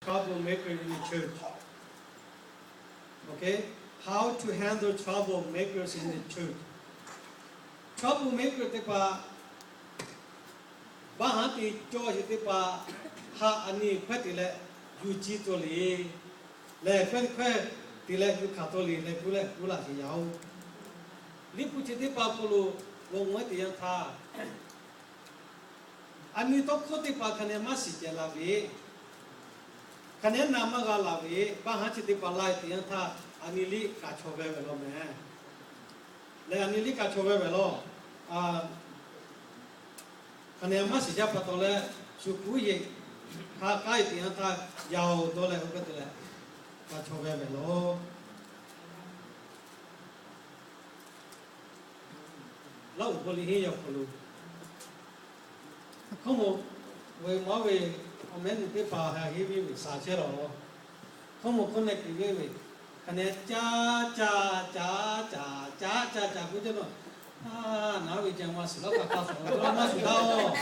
Troublemaker in the church. Okay? How to handle troublemakers in the church. Troublemaker teˇ hpaˍ baˆ haˉ te cawˇ sheˍ teˇ hpaˍ, haꞈ aˬ nyi hkawehˇ te leh yuˬ ciˇ taw le, lehˬ hkawehˇ hkawehˇ te leh yuˬ hkanˍ taw le leh kuˇ leh kuˇ laˇ sheˍ yaˇ oˬ. Liꞈ hpu chi teˇ hpaˍ hk'aw lo g'aw mawehˉ teꞈ yanˇ htaˇ, aˬ nyi tawˇ hkawˇ teˇ hpaˍ hk'aˬ nehˬ maˇ shiˍ cehˬ la ve, hk'aˬ nehˬ na maˇ g'a laˬ ve, baˆ haˉ chi teˇ hpaˍ la teꞈ yanˇ htaˇ, aˬ nyi liˇ kaꞈ chaw veh ve law meh. Lehˬ aˬ nyi liˇ kaꞈ chaw veh ve law. Hk'aˬ nehˬ maˇ shiˍ jaˇ pa taw leh, shu kuˉ yeˬ hk'a k'ai teꞈ yanˇ htaˇ, yaꞈ oˬ dawˇ leh oˇ hk'e te leh, kaꞈ chaw veh ve law. Laˇ oˍ hpaw liꞈ henˇ yaˇ awˬ hk'aw lo, hkawˇ mawˬ ve maˇ ve, awˬ mehˉ nyi teˇ hpaˍ ha heˆ ve ve shaˍ chehˇ lawˬ. Hkawˇ mawˬ hkawˇ neh kuiˬ ve ve, hk'aˬ nehˬ caˇ caˇ caˇ caˇ caˇ caˇ caˇ k'oˆ ceh nawˬ, naˉ ve ca maˇ shiˍ lawˉ hk'a hk'a suhˍ lawˬ maˇ shuˍ daꞈ oˬ.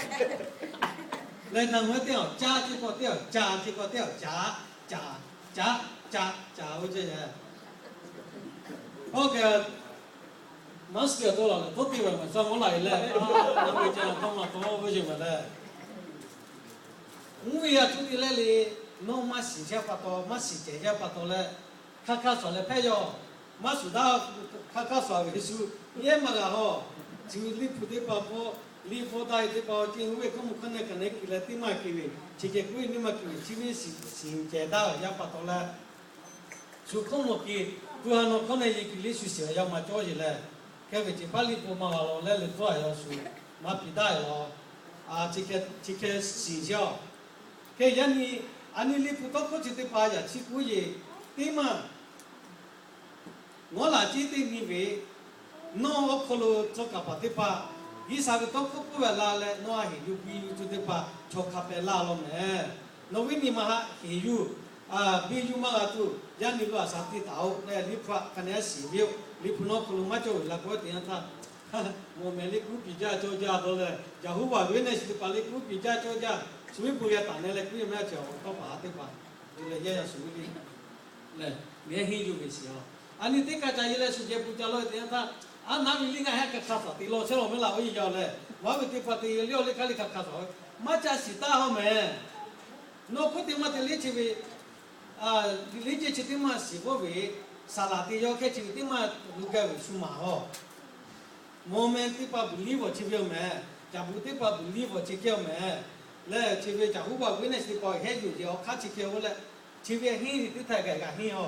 Leh naˬ meuˇ teˇ aˬ caˇ teˇ k'awꞈ teˇ aˬ caˇ teˇ k'awꞈ teˇ aˬ caˇ caˇ caˇ caˇ caˇ oˇ ceh yaˇ. Oˇ hk'e maˇ shiˍ a dawˇ laˬ leh tawˇ te ve maˬ sha mawˉ laˬ e leh, naˉ ve ca tawˇ maˇ tawˇ ve yoˬ maˬ leh, mvuhˇ ve yaˇ htu te leh le, nawˬ maˇ shiˍ jaˇ pa taw, maˇ shiˍ cehˬ jaˇ pa taw leh, hk'a hk'a suhˍ leh hpehˇ yaˇ, maˇ shuˍ daꞈ, hk'a hk'a suhˍ ve shu yehˇ maˇ g'a haw. Chi ve liꞈ hpu teˇ hpaˍ hpawˇ, liꞈ hpu taˇ e teˇ hpaˍ awˬ ceˇ hu ve hkawˇ mawˬ hkawˇ neh hk'aˬ nehˬ kuiˬ leh teˇ maˇ kuiˬ ve, chi ceh kuˉ ve nyiˇ maˇ kuiˬ ve, chi ve shiˍ cehˬ daꞈ ve yaˇ pa taw leh, shu hkawˇ mawˬ kuiˬ, tuˬ ha nawˬ hkawˇ neh yehˬ kuiˬ liˇ shu shiˍ ve yaˇ maˇ cawˇ yeˬ leh, hk'e ve ceuˬ paˉ liꞈ hpu maˇ g'a law leh le tawˇ a yaˇ shu maˇ piˍ daꞈ e law. Chi hk'e shiˍ jaˇ. Hk'e yaˇ nyi, aˬ nyi liꞈ hpu tawˇ hkawˇ chi teˇ hpaˍ yaꞈ chi kuˉ yeˬ teˇ maˇ ngawˉ laˬ ciˉ teˇ nyi ve, nawˬ awˬ hk'aw lo chaw kaˍ paˍ teˇ hpaˍ G'uiˬsha ve tawˇ hkawˇ k'oˆ ve la leh nawˬ a heˍ yuˬ biˇ yuˬ tuˬ teˇ hpaˍ chaw hk'a pehꞈ laˇ law meh. Nawˬ ve nyi ma haꞈ heˍ yuˬ biˇ yuˬ maˇ g'a tuˬ, yaˇ nyi lo a shaˍ tiˇ taˍ oˬ leh liꞈ hpu hk'aˬ nehˬ shiˍ ve yoˬ. Liꞈ hpu nawˬ hk'aw lo maˇ cawˬ ve la k'oˆ ve teꞈ yanˇ htaˇ, mawˬ mehˍ liꞈ kuˉ piˍ jaˇ cawˇ jaˇ dawˇ leh, Yaˍhoˍvaˆ ve nehˬ shiˍ teˇ hpaˍ liꞈ kuˉ piˍ jaˇ cawˇ jaˇ, shu ve bon yaˇ taˍ neh leh kuˉ ve maˇ cawˬ awˬ tawˇ paˍ teˇ hpaˍ yuˬ leh yaˇ yaˇ shu ve le. Lehˬ, miˬ henˇ yuˬ ve shiˍ a. Aˬ nyi teˇ kaˇ ca yehˬ leh shu jehˬ bon ca law ve teꞈ yanˇ htaˇ, aˉ naˉ ve liˇ ngaˬ heh hk'aˬ hk'aˇ suhˍ te law chehˇ law meh laˬ oˇ yeˬ yaˇ leh, vaˉ ve teˇ hpaˍ te yehˬ liˇ awˬ liˇ hk'aˇ liˇ hk'aˬ hk'aˇ suhˍ maˇ ca shiˍ taˇ haw meh. Nawˬ hk'oˆ teˇ maˇ te liˇ chi ve liˇ ceh chi teˇ maˇ shiˍ bawˆ ve, saˍ laˍ te yaw hkehˇ chi ve teˇ maˇ lu gaˇ ve shu maˍ haw. Mawˬ meh teˇ hpaˍ bvuhˬ liˇ vawˬ chi ve yoˬ meh. Caˍ bvuhˬ teˇ hpaˍ bvuhˬ liˇ vawˬ chi hkehˇ oˬ meh. Lehˬ chi ve Yaˍhoˍvaˆ ve nehˬ shiˍ teˇ hpaˍ heh yuˬ yehˬ awˬ hk'aˇ chi hkehˇ oˬ leh, chi ve henˇ ve teˇ htaˇ gaˬ g'a henˇ a.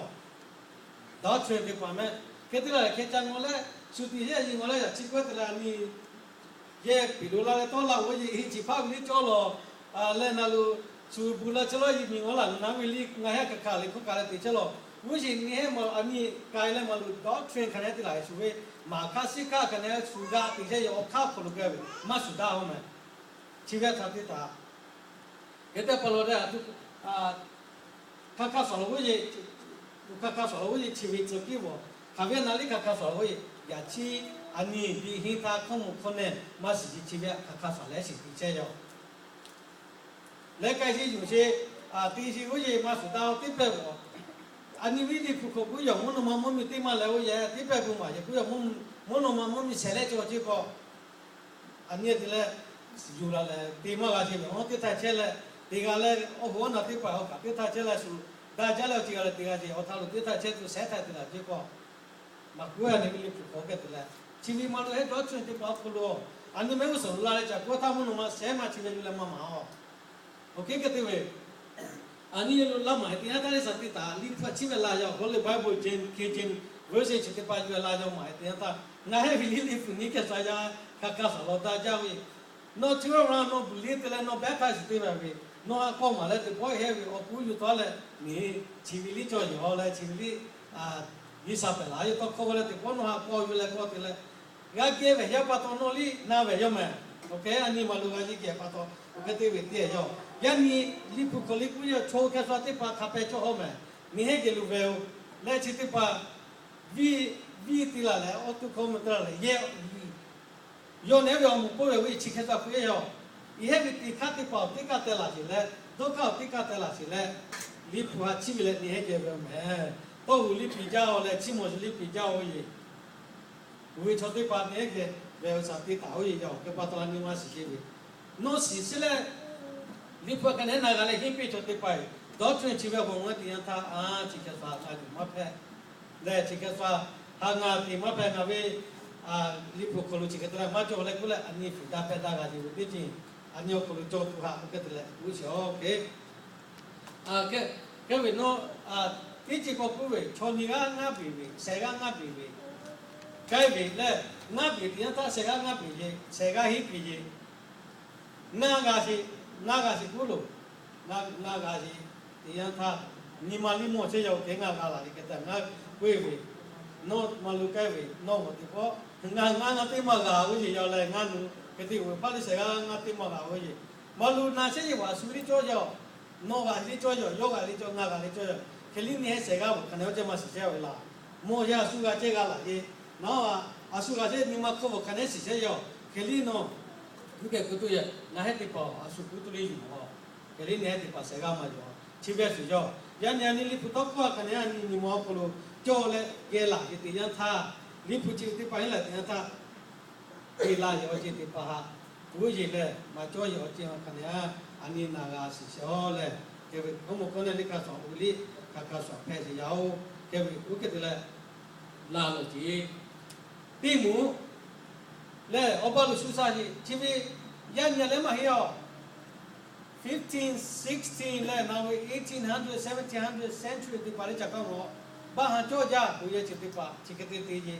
Doctrine teˇ hpaˍ meh. Hk'e te la lehˬ hk'e ca ngaw leh, shu tiꞈ yehˬ yeˬ ngaw leh yaꞈ chi k'oˆ te leh aˬ nyi yehˬ piˍ lo la leh tawˇ la oˬ yeˬ henˇ chi hpaˇ ve liˇ cawˇ lawˬ. Lehˬ na lo shu bon la chehˇ lawˬ yeˬ miˬ ngaw laˬ naˉ ve liˇ ngaˬ heh hk'aˬ hk'aˇ lehˬ hk'oˆ kaꞈ leh te chehˇ lawˬ. Oˇ yeˬ nyi heh maˬ aˬ nyi k'ai leh maˬ lo doctrine hk'aˬ nehˬ te laˬ shu ve, maˍ hk'aˇ shiˉ hk'aˇ hk'aˬ nehˬ shu g'a te chehˇ yehˬ awˬ hk'aˇ hk'aw lo gaˇ ve maˇ shu daꞈ oˬ meh. Chi ve htaꞈ te taˍ hk'e te pa lawˬ leh, hk'aˬ hk'aˇ suhˍ lawˬ oˇ yeˬ, hk'aˬ hk'aˇ suhˍ lawˬ oˇ yeˬ chi ve tcuh kiˉ vawˬ hk'aˬ ve na liˇ hk'aˬ hk'aˇ suhˍ lawˬ oˇ yeˬ, yaꞈ chi aˬ nyi biˇ henˇ htaˇ hkawˇ mawˬ hkawˇ neh maˇ shiˍ chi chi ve hk'aˬ hk'aˇ suhˍ leh shiˍ te chehˇ yaˇ leh k'ai sheˍ yuˬ sheˍ, te sheˍ oˇ yeˬ maˇ shuˍ daꞈ oˬ teˇ pehˇ vawˬ. Aˬ nyi viˉ liˇ hpu hk'aw kuˉ yaˬ mvuhˇ naw ma mvuhˇ miˬ teˇ maˇ leh oˇ yeˬ teˇ pehˇ bon maˍ yeˬ kuˉ yaˬ mvuhˇ naw ma mvuhˇ miˬ shehˍ leh cawˬ ceˇ k'o, aˬ nyi te leh yuˬ la leh te maˇ g'a sheˍ ve awˬ teˇ htaˇ chehˇ leh, te g'a leh awˬ hoˉ awˬ naˬ teˇ hpaˍ awˬ kaꞈ teˇ htaˇ chehˇ leh shu daꞈ jaˇ leh awˬ te g'a leh te g'a sheˍ awˬ htaˇ lo teˇ htaˇ chehˇ tuˬ shehˍ htaˇ te laˬ ceˇ k'o, maˍ kuˉ a nyi viˉ liˇ hpu hk'aw hk'e te leh, chi ve maˇ lo heh dawˇ chaweh teˇ hpaˍ awˬ hk'aw lo, aˬ nyi mehˆ g'uˇ suhˍ lo la leh caꞈ k'oˆ htaˇ mvuhˇ naw ma shehˍ maˇ chi ve yuˬ leh maˇ maˍ a. Oˇ hk'e hk'e te ve, aˬ nyi lo laˇ maˍ e teˇ yanˇ htaˇ liˇ shaˍ tiꞈ taˍ liˇ hpu chi ve la yaˇ Holy Bible King James Version chi teˇ hpaˍ yuˬ la yaˇ maˍ e teˇ yanˇ htaˇ, ngaˬ heh ve liˇ liˇ hpu nyi hkeh sha yaˇ hk'aˬ hk'aˇ suhˍ lawˬ daꞈ jaˇ ve, nawˬ chi ve awˬ hk'aw nawˬ bvuhˬ liˇ te leh nawˬ beh htaˇ shiˍ te ve ve, nawˬ ha k'aw maˍ leh teˇ pawˆ heh ve awˬ kuˉ yuˬ tawˆ leh, nyi chi ve liˇ cawˬ yeˬ haw leh chi ve liˇ G'uiˬsha pehˬ laˬ yawˇ tawˇ hkawˇ ve leh teˇ pawˆ nawˬ ha k'aw yuˬ leh k'aw te leh, g'a geh ve yaˇ pa taw nawˬ liˇ na ve yawˇ meh. Oˇ hk'e aˬ nyi maˇ lo g'a yeˬ geh pa taw, oˇ hk'e te ve teˇ yanˇ, yaˇ nyi liˇ hpu hk'aw liˇ kuˉ yaˇ chaw hkeh sha teˇ hpaˍ hk'a pehˇ cawˇ hawˇ meh. Nyi heh geh lo ve oˬ leh chi teˇ hpaˍ viˇ viˇ te laˬ leh awˬ to hkawˇ meh te laˬ leh yehˇ yawˇ nehˉ ve awˬ moˍ k'oˆ ve awˬ viˉ chi hkeh sha hpu yaˇ yaˇ, yehˇ ve teˇ hkaˇ teˇ hpaˍ awˬ teˇ kaˇ teh laˬ sheˍ leh, dawˇ hkaˇ awˬ teˇ kaˇ teh laˬ sheˍ leh, Liꞈ hpu htaꞈ chiˇ ve leh nyi heˉ geh ve mehˍ. Tawˇ hui liꞈ piˍ jaˇ-oˬ leh, chiˇ mvuh liꞈ piˍ jaˇ-oˬ ve yoˬ. G'uiˬ ve chaw teˇ hpaˍ nyi heˉ geh ve awˬ shaˍ te taˍ-oˬ ve yoˬ. Hk'e pa taw a nyi ma shiˍ sheˍ ve, nawˬ shiˍ sheˍ leh, Liꞈ hpu htaꞈ ka nehˉ na g'a leh henˇ piˇ chaw teˇ hpaˍ doctrine chi ve awˬ bon teˇ yanˇ htaˇ, a, chi hk'e sha na yuˬ maˇ hpehꞈ leh, chi hk'e sha ha ngaˬ tiˍ maˇ hpehꞈ, ngaˬ ve Liꞈ hpu hk'aw lo chi hk'e te leh maˇ cawˬ leh k'oˆ leh, a nyi fuiˍ daꞈ hpehꞈ daꞈ g'a yuˬ ve teˇ ceuˬ, a nyi awˬ hk'aw lo cawˬ tuˬ haꞈ k'oˆ hk'e te leh k'oˆ sheˍ-oˬ hk'e. Hk'e ve nawˬ, teˇ ceuˬ k'awꞈ k'oˆ ve, chaw nyi g'aˇ ngaˇ beˬ ve, shehˍ g'aˇ ngaˇ beˬ ve, k'ai ve leh, ngaˇ beˬ teˇ yanˇ htaˇ shehˍ g'aˇ ngaˇ beˬ ve, shehˍ g'aˇ henˇ beˬ ve, ngaˇ g'a sheˍ, ngaˇ g'a sheˍ k'oˆ loˬ. Ngaˇ g'a sheˍ teˇ yanˇ htaˇ, nyi ma liˇ mawˬ chehˇ yaˇ-oˬ hk'e ngaˇ g'a laˬ ve hk'e te ngaˇ k'oˆ ve, nawˬ maˇ lu k'ai ve, nawˬ g'awˬ teˇ pawˆ ngaˇ ngaˇ teˇ maˇ g'a-oˬ ve yoˬ leh, ngaˇ nu hk'e te-oˬ ve hpaˇ teˇ shehˍ g'aˇ ngaˇ teˇ maˇ g'a-oˬ ve yoˬ. Maˇ lu na shehˉ yeˬ vaꞈ shu liˇ cawˇ yaˇ-oˬ, nawˬ g'a liˇ cawˇ yaˇ-oˬ, yawˇ g'a liˇ cawˇ, ngaˇ g'a liˇ cawˇ yaˇ-oˬ, hk'e liˇ nyi heˉ shehˍ g'aˇ vaˬ hk'aˬ nehˉ awˬ ceh maˇ shiˍ chehˇ ve laˬ. Mawˬ yaˇ a shu g'a cehˇ g'a laˬ ve, nawˬ a shu g'a chehˇ nyi ma hk'oˆ vaˬ hk'aˬ nehˉ shiˍ chehˇ yaˇ-oˬ, hk'e liˇ nawˬ g'uˇ kehˬ k'oˆ tuˬ yaˇ, ngaˬ heˉ teˇ hpaˍ a shu k'oˆ tuˬ le yuˬ-oˬ. Hk'e liˇ nyi heˉ teˇ hpaˍ shehˍ g'aˇ maˇ yaw-oˬ. Chi ve shuˍ yaˇ, yaˇ nyi a nyi Liꞈ hpu tawˇ hkawˇ hk'aˬ nehˉ a nyi nyi ma awˬ hk'aw lo cawˇ leh geh laˬ ve teˇ yanˇ htaˇ, Liꞈ hpu chi ve teˇ hpaˍ heˉ laˬ teˇ yanˇ htaˇ, te la yeˬ awˬ ceuˬ teˇ hpaˍ haꞈ k'oˆ yeˬ leh, maˇ cawˇ yeˬ awˬ ceuˬ hk'aˬ nehˉ a nyi na g'a shiˍ sheˍ-oˬ leh, hk'e ve k'oˆ mawˬ k'awˇ nehˉ liˇ hk'a shuˍ uˉ liˇ hk'a hk'a shuˍ hpehꞈ sheˍ yaˇ-oˬ. Hk'e ve k'oˆ hk'e te leh, laˬ loˬ ce teˇ moˍ lehˬ, awˬ ba lo shu sha sheˍ. Chi ve yaˇ nyi leh maˇ heˆ-oˬ. Fifteen, sixteen leh na ve eighteen hundred, seventeen hundred century teˇ hpaˍ leh ca kaˇ mawˬ, baˆ ha cawˇ jaˇ k'oˆ yehˬ ceuˬ teˇ hpaˍ chi hk'e te te yeˬ.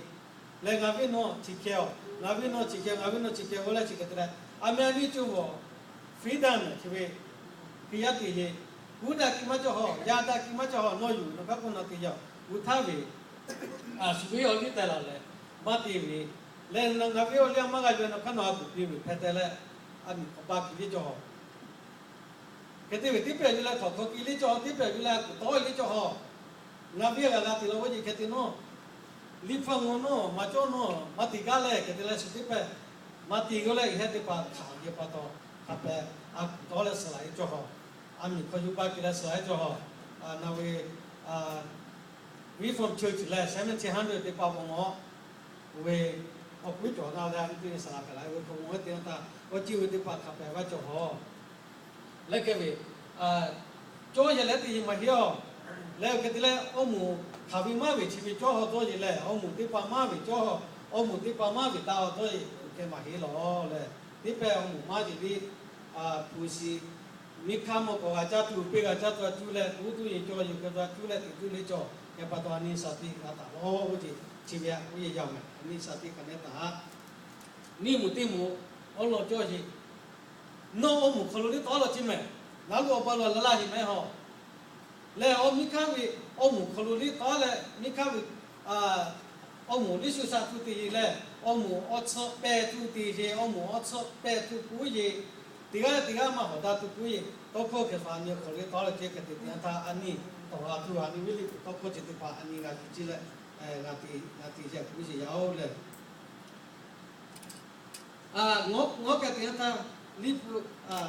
Lehˬ ngaˬ viˉ nawˬ chi hkeh-oˬ, ngaˬ viˉ nawˬ chi hkeh, ngaˬ viˉ nawˬ chi hkeh g'awˇ leh chi hk'e te leh, a meh a viˉ coˇ g'awˬ freedom chi ve hkui yaˇ te yeˬ. Kuˉ daꞈ kiꞈ maˇ cawˇ hawˬ, yaˇ daꞈ kiꞈ maˇ cawˇ hawˬ, nawˬ yuˬ nawˬ hk'aˇ k'oˆ na te yaˇ-oˬ, gu htaˇ ve a shu viˉ awˬ liˇ teh laˬ leh maˇ te ve, lehˬ ngaˬ viˉ awˬ liˇ a maˇ g'a yuˬ nawˬ hk'aˇ nawˬ a kuˬ piˇ ve hpehꞈ te leh, a miˬ hk'awꞈ ba kiꞈ liˇ cawˇ hawˬ. Hk'e te ve teˇ pehˍ yuˬ leh htawnˍ hk'aw kiꞈ liˇ cawˇ hawˬ, teˇ pehˍ yuˬ leh a kuˬ tawˉ liˇ cawˇ hawˬ. Ngaˬ viˉ a g'a g'a te la oˇ yeˬ hk'e te nawˬ, Liꞈ hpu a ngawˬ nawˬ maˇ cawˇ nawˬ maˇ te gaˇ leh hk'e te leh shu teˇ pehˍ maˇ te g'awˇ leh heˉ teˇ hpaˍ hkanˍ ve pa taw, hk'a pehꞈ a kuˬ tawˉ leh suh laˬ e cawˇ hawˬ. A miˬ hk'aw yuˬ ba kiꞈ leh suh laˬ e cawˇ hawˬ. Na ve Reformed Church leh seventeen hundred teˇ hpaˍ mawˬ mawˬ ve awˬ kuiˉ cawˬ na leh a viˉ teˇ ve suh laˬ hpehꞈ la ve hk'aw mawˬ ve teˇ yanˇ htaˇ, awˬ ceuˬ ve teˇ hpaˍ hk'a pehꞈ g'a cawˇ hawˬ. Leh hk'e ve cawˇ yeˬ leh teˇ yeˬ maˇ heˆ-oˬ. Leh hk'e te leh awˬ moˍ hk'aˬ ve maˇ ve chi ve cawˇ hawˬ dawˇ yeˬ leh, awˬ moˍ teˇ hpaˍ maˇ ve cawˇ hawˬ, awˬ moˍ teˇ hpaˍ maˇ ve taˇ hawˬ dawˇ yeˬ hk'e maˇ heˆ lawˬ leh, teˇ pehˍ awˬ moˍ maˇ yeˬ ve hpu shi miˇ hk'aˇ mawˬ k'awꞈ g'a caˇ tuˬ, peˇ g'a caˇ tuˬ a cuˇ leh, k'oˆ tuˬ yeˬ cawˇ yeˬ hk'e tuˬ a cuˇ leh teꞈ tuˬ le cawˬ. Hk'e pa taw a nyi shaˍ tiꞈ g'a taˍ lawˬ ve ce. Chi ve a k'oˆ yeˬ yaˇ mehˍ, a nyi shaˍ tiꞈ hk'aˬ nehˉ taˍ ha. Neˇ moˍ teˇ moˍ awˬ lawn cawˇ yeˬ. Nawˬ awˬ moˍ hk'aw lo liˇ tawˉ law ce mehˍ. Ngaˬ lo awˬ ba lo laˇ laˇ yeˬ mehˍ hawˬ. Leh awˬ miˇ hk'aˇ ve awˬ moˍ hk'aw lo liˇ tawˉ leh, miˇ hk'aˇ ve awˬ moˍ liˇ shu sha tuˬ te yeˬ leh, awˬ moˍ awˬ tsuhˇ pehˇ tuˬ te yeˬ, awˬ moˍ awˬ tsuhˇ pehˇ tuˬ k'oˆ yeˬ, teˇ g'aˇ teˇ g'aˇ maˇ hawꞈ daꞈ tuˬ k'oˆ yeˬ, tawˇ hkawˇ hk'e hk'aˬ nyi awˬ hk'aw lo liˇ tawˉ law ce hk'e te teˇ yanˇ htaˇ a nyi tawˬ g'a tuˬ a nyi viˉ Liꞈ hpu tawˇ hkawˇ ce teˇ hpaˍ a nyi g'a shu ce leh, g'a te g'a te yehˬ k'oˆ yeˬ yaˇ-oˬ leh, ngaˬ hk'e teˇ yanˇ htaˇ Liꞈ hpu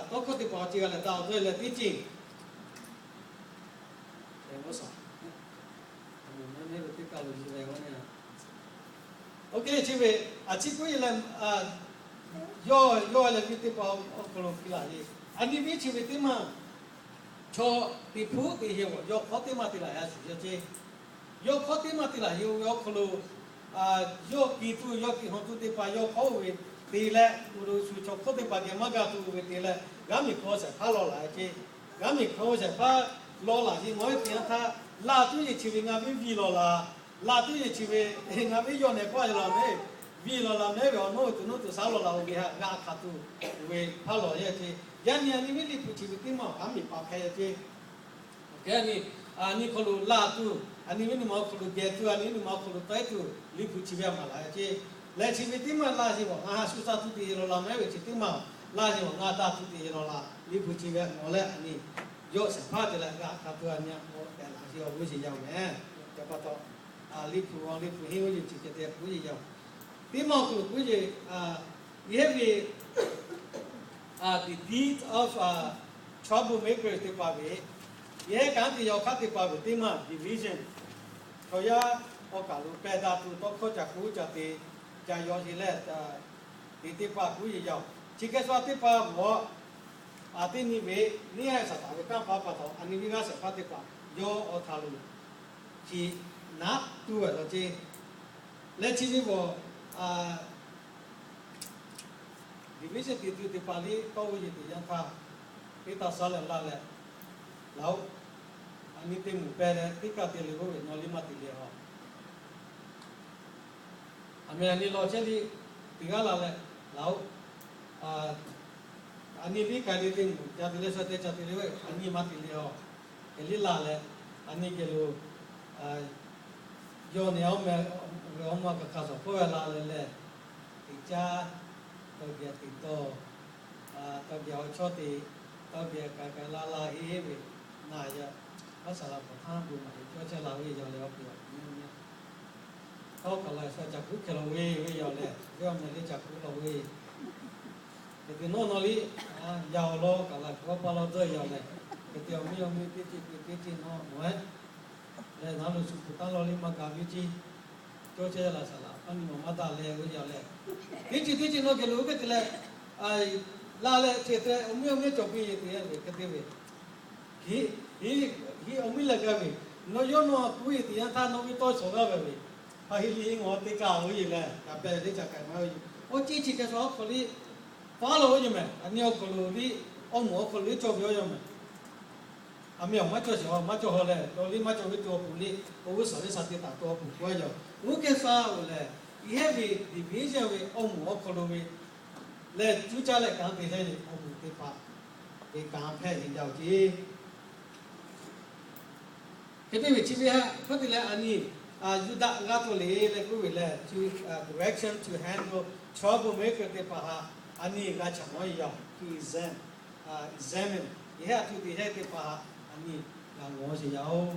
tawˇ hkawˇ teˇ hpaˍ awˬ ce g'a leh daꞈ awˬ dawˇ leh teˇ ceuˬ Oˇ hk'e chi ve a ciˉ k'oˆ yeˬ leh, yawˇ yawˇ leh viˉ teˇ hpaˍ awˬ hk'aw lo hkui laˬ ve, a nyi viˉ chi ve teˇ maˬ chaw teˇ hpuˉ te yeˬ-oˬ, yawˇ hk'awˇ teˇ maˬ te laˬ yaˇ shuˍ yaˇ ce. Yawˇ hk'awˇ teˇ maˬ te laˬ yeˬ-oˬ ve awˬ hk'aw lo, yawˇ kiˬ tuˬ yawˇ kiˬ hawˬ tuˬ teˇ hpaˍ yawˇ hk'awˇ-oˬ ve te leh, uˬ lo shu chaw hk'oˆ teˇ hpaˍ geh maˇ g'a tuˬ ve te leh, g'aˇ miˬ hkawˇ shehˍ hpaˇ law laˬ ce. G'aˇ miˬ hkawˇ shehˍ hpaˇ law laˬ yeˬ mawˬ ve teˇ yanˇ htaˇ, laˇ tuˉ yeˬ chi ve ngaˬ viˉ viˇ law laˬ. Laˇ tuˉ yeˬ chi ve ngaˬ viˉ yawˇ nehˬ k'oˆ a laˬ mehˍ, viˇ law laˬ mehˍ ve awˬ nawˉ ve tuˬ nawˉ tuˬ shaˉ law laˬ-oˬ ve htaꞈ g'a hkanˍ tuˬ ve hpaˇ lawˬ yaˇ ce. Yaˇ nyi a nyi viˉ Liꞈ hpu chi ve teˇ maˬ g'aˇ miˬ pa hpehꞈ yaˇ ce. Hk'e a nyi, a nyi hk'aw lo laˇ tuˬ, a nyi viˉ nyi ma awˬ hk'aw lo geh tuˬ, a nyi viˉ nyi ma awˬ hk'aw lo tawˆ-e tuˬ Liꞈ hpu chi ve a maˍ laˬ yaˇ ce. Leh chi ve teˇ maˬ laˇ yeˬ vaˬ ngaˬ ha shu sha tuˬ te yeˬ law laˬ mehˍ ve chi teˇ maˬ laˇ yeˬ vaˬ ngaˬ daꞈ tuˬ te yeˬ law laˬ Liꞈ hpu chi ve mawˬ leh a nyi yawˇ shehˍ hpaˇ te leh g'a hkanˍ tuˬ a nyi a k'awꞈ tehꞈ laˬ sheˍ awˬ g'uˇ sheˍ yaˇ-oˬ mehˍ. Ca pa taw, Liꞈ hpu awˬ Liꞈ hpu henˇ oˇ yeˬ chi hk'e te k'oˆ yeˬ yaˇ-oˬ. Teˇ maˬ awˬ hk'aw lo k'oˆ yeˬ, yehˇ ve the deed of trouble makers teˇ hpaˍ ve, Yehˇ kanˉ te yaw hk'aˇ teˇ hpaˍ ve teˇ maˇ division, chaw yaˇ awˬ kaˬ lo pehˇ daꞈ tuˬ tawˇ hkawˇ ca kuˉ ca te, ca yaw sheˍ leh, teˇ teˇ hpaˍ kuˉ yeˬ yaˇ-oˬ. Chi hk'e shu teˇ hpaˍ g'awˬ, a teˇ nyi ve neˇ haiˬ Saˍtanˍ ve kanˇ paˆ pa taw, a nyi ve g'aˇ shehˍ hpaˇ teˇ hpaˍ yawˇ awˬ htaꞈ lo chi naˉ tuˬ ve law ceˇ. Leh chi ve g'awˬ, division te tuˬ teˇ hpaˍ liˇ tawˇ ve yeˬ teꞈ yanˇ htaˇ, teˇ taˇ saˉ leh laˇ leh, laˬ-oꞈ, a nyi teˇ moˍ pehˇ leh teˇ kaˇ te le g'oˇ ve nawˬ liˇ maˇ te le-a. A meh a nyi law chehˇ liˇ teˇ g'aˇ la leh, laˬ-oꞈ, a nyi liˇ k'ai le teˇ moˍ ca te le sha te ca te le, a nyi maˇ te le-a. Hk'e liˇ la leh, a nyi geh lo yawˇ nehˬ awˬ meh ve awˬ ma kaꞈ hk'a shawˍ hpawˇ ve la leh leh, teꞈ caˇ, tawˇ geh teꞈ tawˇ, tawˇ geh awˬ chawˇ te, tawˇ geh k'ai k'ai la la heˆ ve, na yaꞈ, aˉ saˍ laꞈ hpaˍ htaˇ bon maˍ ve cawˇ chehˇ la ve yaw leh awˬ peuˬ awˬ nyi nyi, tawˇ kaˬ la sha caˬ kuˉ hkeh lawˬ ve ve yaw leh, ve awˬ meh le caˬ kuˉ lawˬ ve hk'e te nawˇ nawˇ liˇ, yaꞈ awˬ lawn kaˬ la kuiˬ awˬ pa law dawˇ yaw leh, hk'e te awˬ miˇ awˬ miˇ teˇ ceuˬ peuˬ teˇ ceuˬ nawˇ mawˬ-eˬ. Leh naˉ lo shu hpu taˉ law liˇ maˇ gaˬ ve ceˇ, cawˇ chehˇ laꞈ saˍ laꞈ hpaˇ nyi mawˬ maˇ daꞈ leh ve yaw leh, teˇ ceuˬ teˇ ceuˬ nawˇ geh lo hk'e te leh, la leh ceh te awˬ miˇ awˬ miˇ cawˬ piˇ yeˬ te ve hk'e te ve, hiˉ awˬ miˇ leh gaˇ ve, nawˬ yawˇ nawˬ kuˉ yeˬ teꞈ yanˇ htaˇ nawˬ ve tawˇ shawˍ g'aˇ ve ve, hk'a heˆ liˇ ngaˬ teˇ kaˇ ve yeˬ leh, kaꞈ pehˬ teˇ caꞈ kaꞈ maˇ ve yoˬ. Oˇ ceˇ chi hk'e shu awˬ hk'aw liˇ faˉ la ve yoˬ mehˬ. A nyi awˬ hk'aw lo liˇ, awˬ moˍ awˬ hk'aw lo liˇ cawˇ ve yoˬ mehˬ. A meh awˬ maˇ cawˇ sheˍ a maˇ cawˇ haw leh, nawˬ liˇ maˇ cawˇ ve to awˬ pon liˇ, awˬ g'uˇ suhˍ liˇ sha te taˍ to awˬ pon k'oˆ ve yoˬ. Oˇ hk'e shu-oˬ lehˬ, yehˇ ve division ve awˬ moˍ awˬ hk'aw lo ve leh cuˇ caˇ leh kanˉ te leh ve awˬ moˍ teˇ hpaˍ ve kanˉ hpehꞈ ve jaˇ-oˬ ceˇ. Hk'e te ve chi ve htaꞈ hk'oˆ te leh a nyi, Yuˇdaꞈ g'a tuˬ le leh k'oˆ ve lehˬ, to, direction to handle troublemaker teˇ hpaˍ htaꞈ a nyi g'a caꞈ nawˉ ve yoˬ. To examine, examine, yehˇ a tuˬ te hehˉ teˇ hpaˍ htaꞈ a nyi g'a ngawˬ sheˍ yaˇ-oˬ.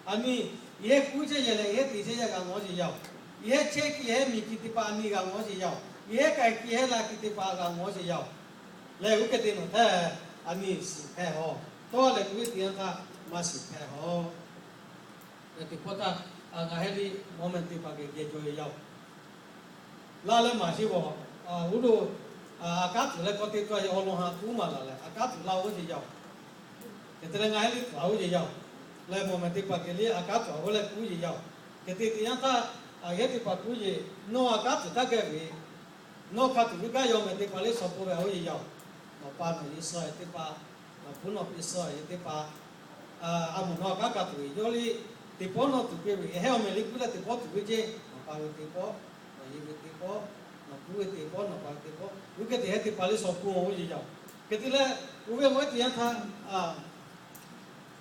A nyi, yehˇ kuˉ chehˇ yaˇ leh yehˇ te chehˇ yaˇ g'a ngawˬ sheˍ yaˇ-oˬ. Yehˇ chehˇ ki hehˉ miˬ ki teˇ hpaˍ a nyi g'a ngawˬ sheˍ yaˇ-oˬ. Yehˇ k'ai ki hehˉ la ki teˇ hpaˍ g'a ngawˬ sheˍ yaˇ-oˬ. Leh oˇ hk'e te nawˬ htaˇ a nyi shiˍ hpehꞈ-aˬ. Tawˇ leh kuˬ ve teˇ yanˇ htaˇ maˇ shiˍ hpehꞈ-aˬ. Teˇ pawˆ htaˇ ngaˬ hehˉ liˇ mawˇ meh teˇ hpaˍ geh geh jaw ve yaˇ-oˬ. Laˇ leh maˍ sheˍ g'awˬ, oˇ lo, a kanˉ tuˬ leh k'awꞈ te tawˆ ve awˬ lawn ha tuˉ maˍ laˬ leh a kanˉ tuˬ laˇ oˇ sheˍ yaˇ-oˬ. Hk'e te leh ngaˬ hehˉ liˇ tuˬ a oˇ sheˍ yaˇ-oˬ. Leh mawˇ meh teˇ hpaˍ geh liˇ a kanˉ tuˬ a oˇ leh k'oˆ sheˍ yaˇ-oˬ. Hk'e te teˇ yanˇ htaˇ, a yehˇ teˇ hpaˍ k'oˆ yeˬ, nawˬ a kanˉ tuˬ htaˇ geh ve, nawˬ hk'a tuˬ ve kanˉ yaw meh teˇ hpaˍ liˇ shawˍ pon ve oˇ sheˍ yaˇ-oˬ. Nawˬ pa nawˬ ye suh teˇ hpaˍ, nawˬ hpu nawˬ pi suh ve teˇ hpaˍ, a mawˬ nawˬ a kanˉ kaꞈ tuˬ ve yawˇ liˇ, teˇ pawˆ nawˬ tuˬ piˇ ve hehˉ awˬ meh liˇ kuˉ leh teˇ pawˆ tuˬ ve ceˇ, nawˬ pa ve teˇ pawˆ, nawˬ ye ve teˇ pawˆ, nawˬ hpu ve teˇ pawˆ, nawˬ pa ve teˇ pawˆ, oˇ hk'e te hehˉ teˇ hpaˍ liˇ shawˍ pon oˇ sheˍ yaˇ-oˬ. Hk'e te leh, oˇ ve awˬ hk'e teˇ yanˇ htaˇ,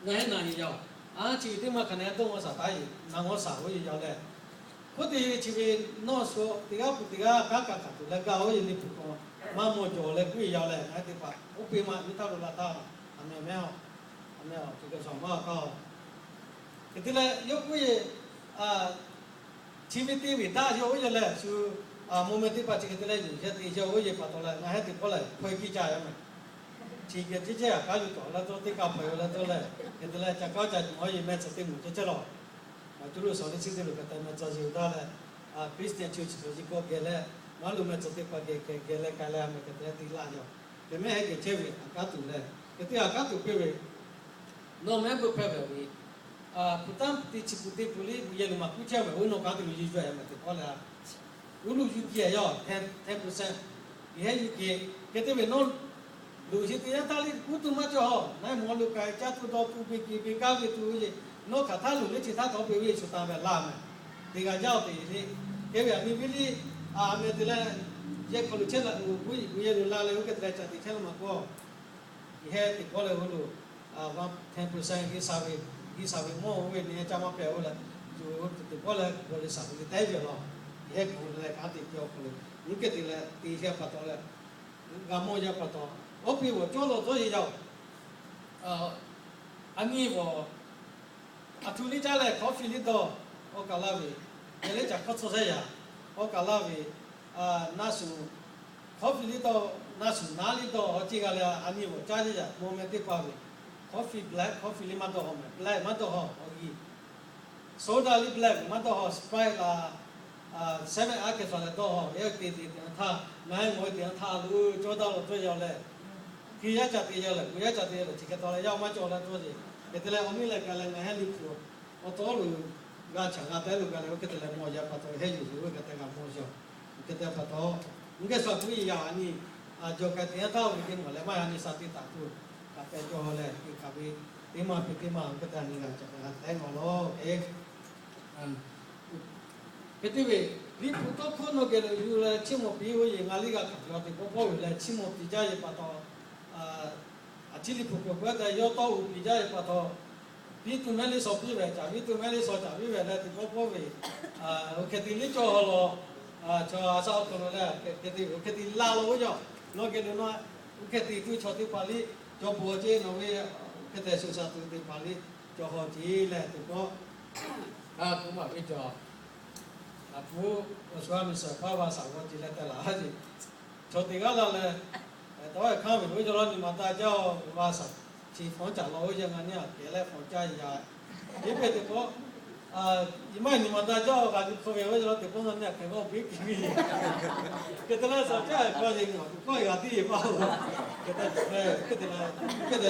ngaˬ hehˉ na yeˬ yaˇ-oˬ. A chi ve teˇ maˇ hk'a na dawˇ maˇ shaˍ taˉ yeˬ, na maˇ shaˍ oˇ sheˍ yaˇ leh, hk'oˆ te chi ve nawˬ shu teˇ g'aˇ peuˬ teˇ g'aˇ kanˉ kaꞈ kaꞈ tuˬ leh gaˇ oˇ sheˍ liˇ peuˬ k'o, maˇ mawˬ jawˬ leh k'oˆ sheˍ yaˇ leh ngaˬ hehˉ teˇ hpaˍ oˇ peˇ maˇ nyi htaˇ lo la htaˇ, a meh meh-oˬ, a meh-oˬ, chi kaꞈ shaˍ maˇ htaˇ-oˬ. Hk'e te leh yawˇ k'oˆ yeˬ, chi ve teˇ ve daꞈ yaw oˇ sheˍ leh shu, mawˇ meh teˇ hpaˍ chi hk'e te leh yuˬ sheh te yaw oˇ sheˍ pa taw leh ngaˬ hehˉ teˇ pawˆ lehˬ hpaw-e kiˇ ca yaˇ meh. Chi geh ceˇ ceˇ a kanˉ yuˬ tawˍ la tawˇ teˇ kaꞈ hpaw-e la tawˇ leh, hk'e te leh ca kaˉ ca nyi oˇ sheˍ meh tcuh teˇ moˍ ceh ceh lawˬ. Maˇ cuˇ lo shawˍ liˇ chi teˇ lo hk'e te meh tcuh yeˬ daꞈ leh, Christian church chi k'awꞈ geh leh, maˇ lo meh tcuh teˇ hpaˍ geh geh leh k'ai leh meh hk'e te leh te laˇ yaˇ-oˬ. Hk'e meh hk'e geh chehˇ ve a kanˉ tuˬ leh, hk'e te a kanˉ tuˬ piˇ ve nawˬ meh beuꞈ hpehꞈ ve, hpu tanˇ te chi pun te pun liˇ pu yehˬ lo maˇ kuˉ chehˇ ve, oˇ nawˬ kanˉ te ve yuˬ yaˇ meh teˇ pawˆ leh, uˉ lo yuˬ kehˬ yaˇ-oˬ, ten percent. Yehˇ hehˉ yuˬ kehˬ. Hk'e te ve nawˬ loꞈ sheˍ teˇ yanˇ htaˇ liˇ kuˉ tuˬ maˇ cawˬ-oˬ. Naˉ mawˬ lo k'ai caˇ tuˬ dawˇ tuˬ beˬ keˬ beˬ kaˇ ve tuˬ ve, nawˬ hk'aˬ htaˇ loꞈ liˇ chi htaˇ k'awꞈ peꞈ ve shu taˍ ve laˇ meh. Teˇ g'aˇ jaˇ-oˬ te liˇ. Hk'e ve a nyi viˉ liˇ, a meh te leh, yehˇ hk'aw lo chehˇ la, pu yehˬ lo la leh oˇ hk'e te leh ca te chehˇ lo maˇ k'oˆ. Yehˇ teˇ pawˆ leh oˇ lo, ten percent G'uiˬsha ve, G'uiˬsha ve mawˇ oˇ ve nehˬ caˇ maˇ hpehꞈ-oˬ leh, tuˬ teˇ pawˆ leh g'aw le shaˍ ve teˇ ve law. Yehˇ k'oˆ leh kanˉ te piˇ awˬ hk'aw lo, oˇ hk'e te leh te shehˇ pa taw leh, g'a mawˇ yaˇ pa taw, oˇ piˇ g'awˬ cawˇ lawˬ dawˇ yeˬ yaˇ-oˬ. A nyi g'awˬ, a htu liˇ caˇ leh hkawˉ fiˇ liˇ dawˇ, awˬ kaˬ laˇ ve, yehˬ liˇ caꞈ hkawˇ tcuh shehˇ yaˇ, awˬ kaˬ laˇ ve, naˆ shuˍ, hkawˉ fiˇ liˇ dawˇ, naˆ shuˍ naˉ liˇ dawˇ awˬ ceˇ g'a leh a nyi g'awˬ caˇ yeˬ yaˇ mawˇ meh teˇ hpaˍ ve Coffee, black coffee liˇ maˇ dawˇ haw mehˍ, black maˇ dawˇ haw, awˬ g'uiˬ. Soda liˇ black maˇ dawˇ haw, Sprite la, seven aˉ hkeh shuˍ leh dawˇ haw, yaˇ te te te htaˇ ngaˬ hui mawˬ ve te htaˇ lo cawˇ daˇ lo cawˇ yaw leh, hkui yaˇ ca te yaw leh, hkui yaˇ ca te yaw leh, chi hk'e taw leh yaˇ maˇ cawˬ leh dawˇ yeˬ. Hk'e te leh awˬ miˇ leh ka leh ngaˬ hui Liꞈ hpu awˬ taw lo g'a chaꞈ g'a teh lo ga leh, oˇ hk'e te leh mawˬ yaꞈ pa taw heˆ yuˬ yoˬ ve hk'e te g'a mawˬ yaw. Hk'e te pa taw, ngaˬ geh shuˍ a hpu yaˇ a nyi, a jawˬ k'ai te yanˇ htaˇ oˇ ve teˇ maˬ leh maˇ yaꞈ nyi sha teˇ taˍ tuˬ, kaꞈ pehˬ cawˬ leh, hk'e hk'aˬ ve teˇ maˬ hpehꞈ teˇ maˬ hk'e te a nyi g'a caꞈ g'a teh ngaˬ lawˬ. Hk'e te ve, Liꞈ hpu tawˇ hkawˇ nawˬ geh lo yuˬ leh chiˇ mvuh piˇ ve yoˬ. Ngaˬ liˇ g'a hkanˍ ve teˇ pawˆ pawˆ ve leh chiˇ mvuh piˇ jaˇ ve pa taw, a ciˉ Liꞈ hpu k'oˆ k'oˆ te yawˇ tawˇ uiˍ piˇ jaˇ ve pa taw, piˇ tuˬ mehˆ liˇ shaw piˇ ve, caˍ piˇ tuˬ mehˆ liˇ shaw caˍ piˇ ve leh teˇ pawˆ pawˆ ve, oˇ hk'e te liˇ cawˇ haw law, chaw a shaꞈ awˬ hk'aw lo leh hk'e te oˇ hk'e te la law oˇ yaw. Nawˬ geh lo nawˬ oˇ hk'e te tuˬ chaw teˇ hpaˍ liˇ cawˬ bawˬ ce nawˬ ve hk'e te shuˍ shaˍ tuˬ teˇ hpaˍ liˇ cawˬ haw ce leh teˇ pawˆ, a k'oˆ maˍ ve cawˬ. A hpu awˬ shuˍ a miˬ suhˍ hpaˇ va shaˍ g'aw ce leh te laˬ ha ce. Chaw teˇ g'aˇ la leh, taw hkanˇ ve oˇ yaw law nyi ma taˇ jaˇ-oˬ, va shaˍ chi hpawnˉ caˍ law oˇ yaˇ ngaˬ nyi a kehˬ leh hpawnˉ caˇ yaꞈ. Teˇ hpehꞈ teˇ pawˆ, i maˇ nyi ma taˇ jaˇ-oˬ, g'a nyi hk'aw ve oˇ yaw law teˇ pawˆ ngaˬ nyi a kehˬ g'aˇ biˇ piˇ ve. Hk'e te leh shaˍ caˇ hkaw yeˬ ngaˬ k'awꞈ kawˆ g'a tiˉ yeˬ paˇ-oˬ. Hk'e te, hk'e te leh, hk'e te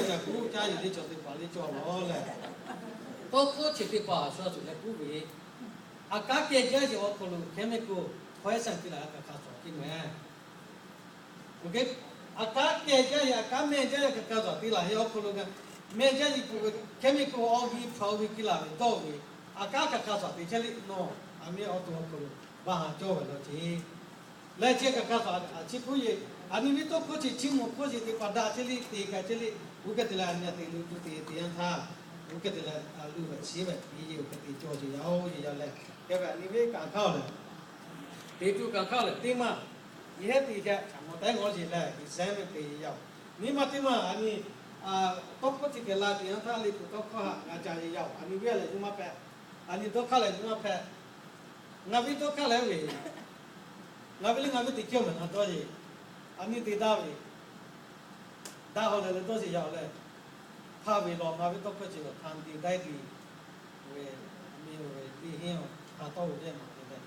caˇ yeˬ teˇ chaw teˇ hpaˍ liˇ cawˬ law leh, tawˇ hkawˇ chi teˇ hpaˍ a shu a shuˍ leh kuˉ ve, a kanˉ kehˬ jaˇ yeˬ awˬ hk'aw lo chemical poison piˇ laˬ kaꞈ hk'a cawˬ piˇ mehˍ. A kanˉ kehˬ jaˇ yeˬ, a kanˉ mehˆ jaˇ yeˬ kaꞈ hk'a cawˬ piˇ laˬ ve awˬ hk'aw lo kaꞈ, mehˆ jaˇ yeˬ k'oˆ ve chemical awˬ g'uiˬ hpaˍ awˬ g'uiˬ piˇ laˬ ve dawˇ ve, a kanˉ kaꞈ hk'a cawˬ te chehˇ le nawˬ, a miˇ awˬ to awˬ hk'aw lo ba haˍ cawˇ ve law ce. Leh chi kaꞈ hk'a cawˬ a chi hpuˇ yeˬ, a nyi ve tawˇ hkawˇ chi chiˇ mvuh hkawˇ yeˬ teˇ hpaˍ daꞈ chehˇ le te k'ai chehˇ le, oˇ hk'e te leh a nyi a te lo tuˬ te te yanˇ htaˇ, oˇ hk'e te leh a lo ve chi ve piˇ yeˬ oˇ hk'e te cawˬ yeˬ yaˇ-oˬ yeˬ yaˇ leh, hk'e ve a nyi ve kaꞈ hk'aˇ leh, teˇ tuˬ kaꞈ hk'aˇ leh teˇ maˬ, yehˇ te hkeh chaꞈ mawˬ tehˉ ngawˬ yeˬ leh, exam te yeˬ yaˇ-oˬ. Nyi ma teˇ maˬ a nyi tawˇ hkawˇ chi kehˬ la te yanˇ htaˇ Liꞈ hpu tawˇ hkawˇ haꞈ g'a ca yeˬ yaˇ-oˬ. A nyi ve lehˬ nyi ma hpehꞈ, a nyi dawˇ hk'aˇ lehˬ nyi ma hpehꞈ. Ngaˬ ve dawˇ hk'aˇ lehˬ ve, ngaˬ ve le ngaˬ ve teˇ ceuˬ mehˬ na dawˇ yeˬ, a nyi te daˇ ve, daꞈ haw leh leh dawˇ yeˬ yaˇ-oˬ leh, hk'a ve law ngaˬ ve tawˇ hkawˇ chi lehˬ hkanˍ te daiˇ te ve, a miˇ ve teˇ hinˉ hk'a tawˇ ve teˇ maˬ te leh,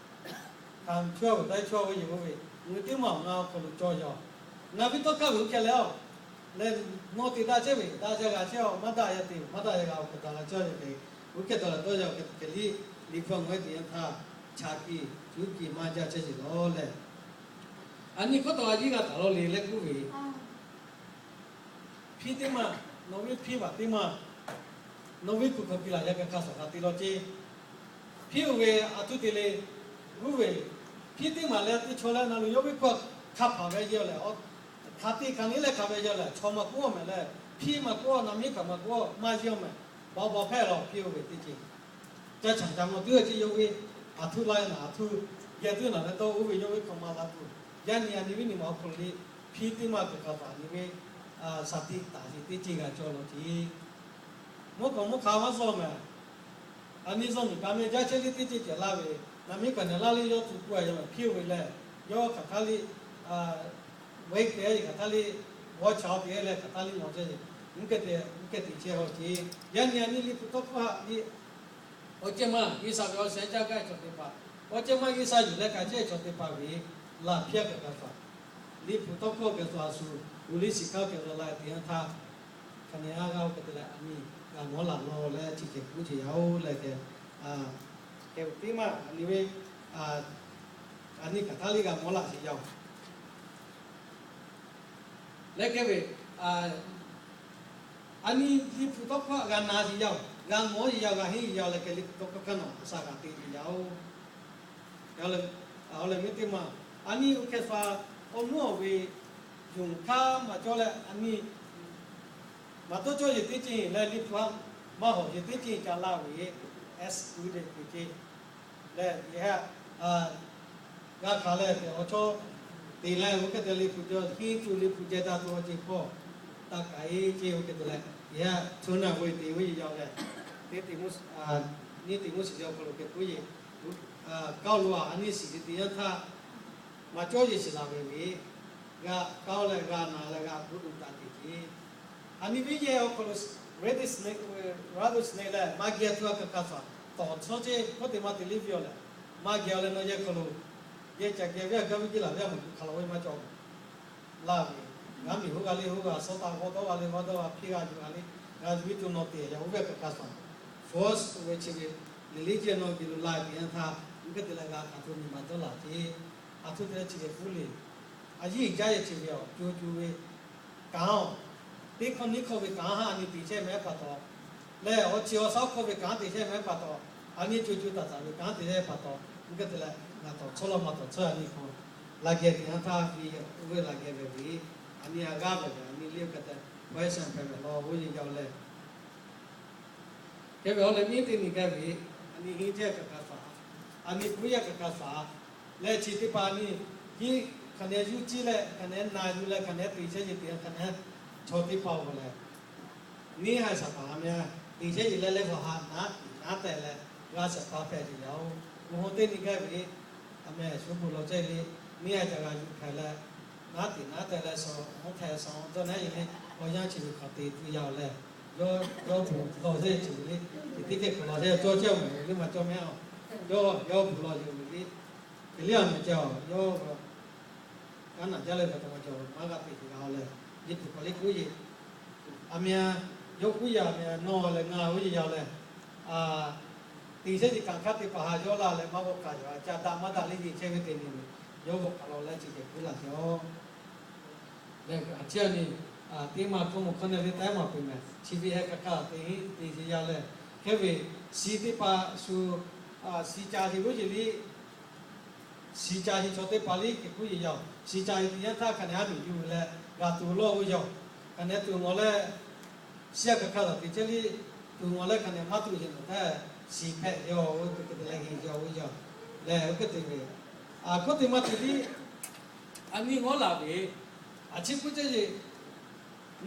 hkanˍ chawˇ ve daiˇ chawˇ ve yeˬ oˇ ve, ngaˬ teˇ maˬ ngaˬ awˬ hk'aw lo cawˇ yaˇ-oˬ. Ngaˬ ve tawˇ hkawˇ ve oˇ hkeh leh-oˬ, leh nawˬ te daꞈ chehˇ ve daꞈ chehˇ g'a chehˇ-oˬ, maˇ daꞈ yaˇ te maˇ daꞈ yaˇ g'a awˬ hk'e daꞈ g'a chehˇ ve hk'e, oˇ hkeh daꞈ leh dawˇ yaˇ-oˬ hk'e te hk'e liˇ, Liꞈ hpu ngaˬ hui te yanˇ htaˇ, chaꞈ kiˬ cuˉ kiˬ maˇ jaˇ chehˇ yeˬ law leh, a nyi hkawˇ tawꞈ a yiˉ g'a taˍ law le leh kuˉ ve, hpiˇ teˇ maˬ, nawˬ ve hpiˇ baˬ teˇ maˬ, nawˬ ve kuˬ hkawꞈ piˇ laˬ yaˇ kaꞈ hk'a shaˍ hk'a te law ce. Hpiˇ oˇ ve a htuˇ te le, g'uˇ ve, hpiˇ teˇ maˬ leh teˇ chaw leh na lo yawˇ ve hkawˇ hk'a hpaˍ ve yeˬ leh, hk'aˬ te hk'aˬ nyi leh hk'aˬ ve yeˬ leh chaw maˇ k'oˆ-a mehˍ leh, hpiˇ maˇ k'oˆ-a, naˬ miˉ kaꞈ maˇ k'oˆ-a, maˇ yeˬ-a mehˍ. Baˬ baˬ hpehˇ law hpiˇ oˇ ve teˇ ceuˬ, ca chaꞈ ca maw tuˬ ve ce yawˇ ve, a htuˇ la naˬ a htuˇ, geh tuˬ naˬ leh dawˇ oˇ ve yawˇ ve hkawˇ maˇ la tuˬ, yaˇ nyi a nyi ve nyi ma awˬ hk'aw lo le, hpiˇ teˇ maˬ kaꞈ hk'a hpaˍ nyi ve, shaˍ tiꞈ taˍ sheˍ teˇ ceuˬ g'a cawˇ law ce. Mvuhˇ hk'awꞈ mvuhˇ hk'a maˇ zuhˇ mehˍ. A nyi zuhˇ miˬ ka mehˆ jaˇ chehˇ le teˇ ceuˬ cehˬ laˇ ve, naˬ miˉ kaꞈ nehˬ laˇ le yawˇ tuˬ k'oˆ a yaˇ hpiˇ oˇ ve leh, yawˇ hk'aˬ htaˇ le, waiˉ te hk'aˬ htaˇ le, g'awˇ chaw te leh hk'aˬ htaˇ le mawˬ chehˇ ve, mvuhˇ hkeh te, mvuhˇ hkeh te chehˇ haw ce. Yaˇ nyi a nyi Liꞈ hpu tawˇ hkawˇ haꞈ ve, awˬ ceuˬ maˬ G'uiˬsha ve awˬ shehˍ caˇ gaˇ ve chaw teˇ hpaˍ, awˬ ceuˬ maˬ G'uiˬsha yuˬ leh ka chehˇ ve chaw teˇ hpaˍ ve laˬ hpiˇ-a kaꞈ hk'a hpaˍ, Liꞈ hpu tawˇ hkawˇ geh tawˬ a shu, uˬ liˇ shiˍ kaˇ geh tawˬ la te yanˇ htaˇ, hk'aˬ nyi a g'a oˇ hk'e te leh a nyi g'a mawˬ laˬ law leh chi hk'e k'oˆ ce yaˇ-oˬ leh keh, keh teˇ maˬ a nyi ve, a nyi hk'aˬ htaˇ le g'a mawˬ laˬ sheˍ yaˇ-oˬ. Leh keh ve, a nyi Liꞈ hpu tawˇ hkawˇ g'a na sheˍ yaˇ-oˬ, g'a mawˬ sheˍ yaˇ, g'a henˇ sheˍ yaˇ leh keh Liꞈ hpu tawˇ hkawˇ hkanˇ nawˬ a shaꞈ g'a te sheˍ yaˇ-oˬ. Awˬ leh miˇ teˇ maˬ, a nyi oˇ hkeh sha, awˬ mvuhˇ awˬ ve, yonˍ hkanˇ maˇ cawˇ leh a nyi maˇ dawˇ cawˇ yeˬ teˇ ceuˬ leh Liꞈ hpu a maˇ hawˬ yeˬ teˇ ceuˬ ca laˇ ve, as good as te ce leh, g'a hkanˍ leh awˬ chawˇ te leh oˇ hk'e te Liꞈ hpu cawˬ hiˉ tuˬ Liꞈ hpu ceh daꞈ tuˬ awˬ ceuˬ hpawˇ taˇ kaꞈ e ce oˇ hk'e te leh, yaˇ hto naˬ ve te ve yaˇ leh, teˇ te mvuhˇ, nyiˇ te mvuhˇ shiˍ yaˇ awˬ hk'aw lo hk'e k'oˆ yeˬ, kaoˇ lo a a nyi shiˍ te yanˇ htaˇ, maˇ cawˇ yeˬ shiˍ laˬ ve ve, g'a kaoˇ leh g'a na leh g'a hpu tuˬ taˍ te ce. A nyi ve yehˬ awˬ hk'aw lo rattlesnake leh maˇ geh htuˇ a kaˬ hkaˇ suhˍ tawˍ chawˇ ceˇ hkawˇ te maˇ te liˇ ve yoˬ lehˬ, maˇ geh leh nawˬ yehˬ hk'aw lo yehˬ caꞈ geh ve a gaˇ ve jiˇ laˬ ve a mawˬ yuˬ hk'aˬ la ve maˇ cawˬ laˇ ve, g'a miˬ hoˉ g'a liˇ hoˉ g'a, suhˉ taˆ g'awˇ dawˇ g'a liˇ g'awˇ dawˇ g'a, hpiˇ g'a yuˬ g'a liˇ g'a yuˬ ve tuˬ nawˬ te yaꞈ oˇ ve a kaˬ hkaˇ suhˍ force ve chi ve liꞈ liˇ ceˇ nawˬ geh lo la ve teꞈ yanˇ htaˇ, mvuhˇ hk'e te leh g'a hk'aˬ hto nyi ma dawˇ laˬ ceˇ. A htoꞈ te leh chi ve hpu le, a yiˇ jaˇ yehˬ chi ve awˬ co co ve kanˉ-oˬ, teˇ hkawˇ neˇ hkawˇ ve kanˉ haˉ a nyi te chehˇ mehˉ pa taw, lehˬ awˬ chi awˬ suhˉ hkawˇ ve kanˉ te chehˇ mehˉ pa taw, a nyi co co taˍ taˍ ve kanˉ te chehˇ pa taw, mvuhˇ hk'e te leh ngaˬ tawˍ chawˇ law maˇ tawˍ chawˇ a nyi hk'aw, la geh teꞈ yanˇ htaˇ ve oˇ ve la geh ve ve, a nyi a g'aˇ ve ve a nyi liˇ hk'e te, pawehˇ sha hpehꞈ ve law oˇ yeˬ yaˇ leh, hk'e ve awˬ leh miˉ teˇ nyi gaˇ ve, a nyi henˇ chehˇ kaˬ hkaˇ suhˍ, a nyi puiˉ yaˇ kaˬ hkaˇ suhˍ leh chi teˇ hpaˍ a nyi, hiˉ hk'aˬ nehˬ yuˇ ciˇ leh hk'aˬ nehˬ na yuˬ leh hk'aˬ nehˬ te chehˇ yeˬ teꞈ hk'aˬ nehˬ chaw teˇ hpaˍ awˬ lehˬ, neˇ haiˬ shaˍ paˍ a meh te chehˇ yeˬ leh leh hk'aw haꞈ naˉ tiꞈ naˉ tehˬ leh g'a shaˍ paˍ hpehꞈ ve yaˇ-oˬ. Oˇ hawˉ teˇ nyi gaˇ ve, a meh shu bon lawˬ chehˇ le, neˇ haiˬ ca g'a yuˬ hpehꞈ leh naˉ tiꞈ naˉ tehˬ leh shaw hawˉ hpehꞈ shaw dawˇ naˉ yeˬ le, awˬ yanˇ chi ve hk'aˬ te tuˬ yaˇ-oˬ leh, yawˇ yawˇ bon lawˬ chehˇ yeˬ chi ve le, teˇ hk'e hk'aˬ lawˬ chehˇ cawˇ chehˇ mvuhˬ ve maˇ cawˇ mehˉ-oˬ. Yawˇ yawˇ bon lawˬ yeˬ ve le, hk'e liˇ a meh ca-oˬ yawˇ kaˉ naˬ jaˇ leh ve taw maˇ cawˬ maˇ g'a te tuˬ g'a-oˬ leh, yeˬ tuˬ k'awꞈ liˇ kuˉ yeˬ, a meh yawˇ kuˉ yeˬ a meh nawˬ leh ngaˬ oˇ yeˬ yaˇ leh, te chehˇ yeˬ kaꞈ hk'aˇ teˇ hpaˍ haꞈ yawˇ la leh maˇ g'awˆ kaꞈ yoˬ. A ca daꞈ maˇ daꞈ le yeˬ chehˇ ve te nyi ve, yawˇ g'awˆ kaꞈ law leh chi ceh kuˉ laˬ cawˇ leh, a ciˉ a nyi teˇ maˬ hkawˇ mvuhˬ hkawˇ nehˬ ve taiˉ maˬ peuˬ mehˍ chi ve heh kaꞈ kaꞈ te hiˉ te yeˬ yaˇ leh, hk'e ve shi teˇ hpaˍ shu shi ca yeˬ oˇ yeˬ liˇ, shi ca yeˬ chaw teˇ hpaˍ liˇ hk'e kuˉ yeˬ yaˇ-oˬ. Shi ca yeˬ teꞈ yanˇ htaˇ hk'aˬ nehˬ haˉ miˬ yuˬ leh g'a tuˬ lawˇ oˇ yaˇ-oˬ. Hk'aˬ nehˬ tuˬ ngawˬ leh, shi a kaˬ hkaˇ suhˍ teꞈ chehˇ liˇ, tuˬ ngawˬ leh hk'aˬ nehˬ maˇ tuˬ yeˬ nawˬ tehꞈ shi hpehꞈ yaˇ-oˬ, oˇ hk'e te leh heˆ yaˇ oˇ yaˇ leh oˇ hk'e te ve, a hkawˇ te maˇ te liˇ, a nyi ngawˉ laˬ ve, a ciˉ kuˉ cehˇ yeˬ,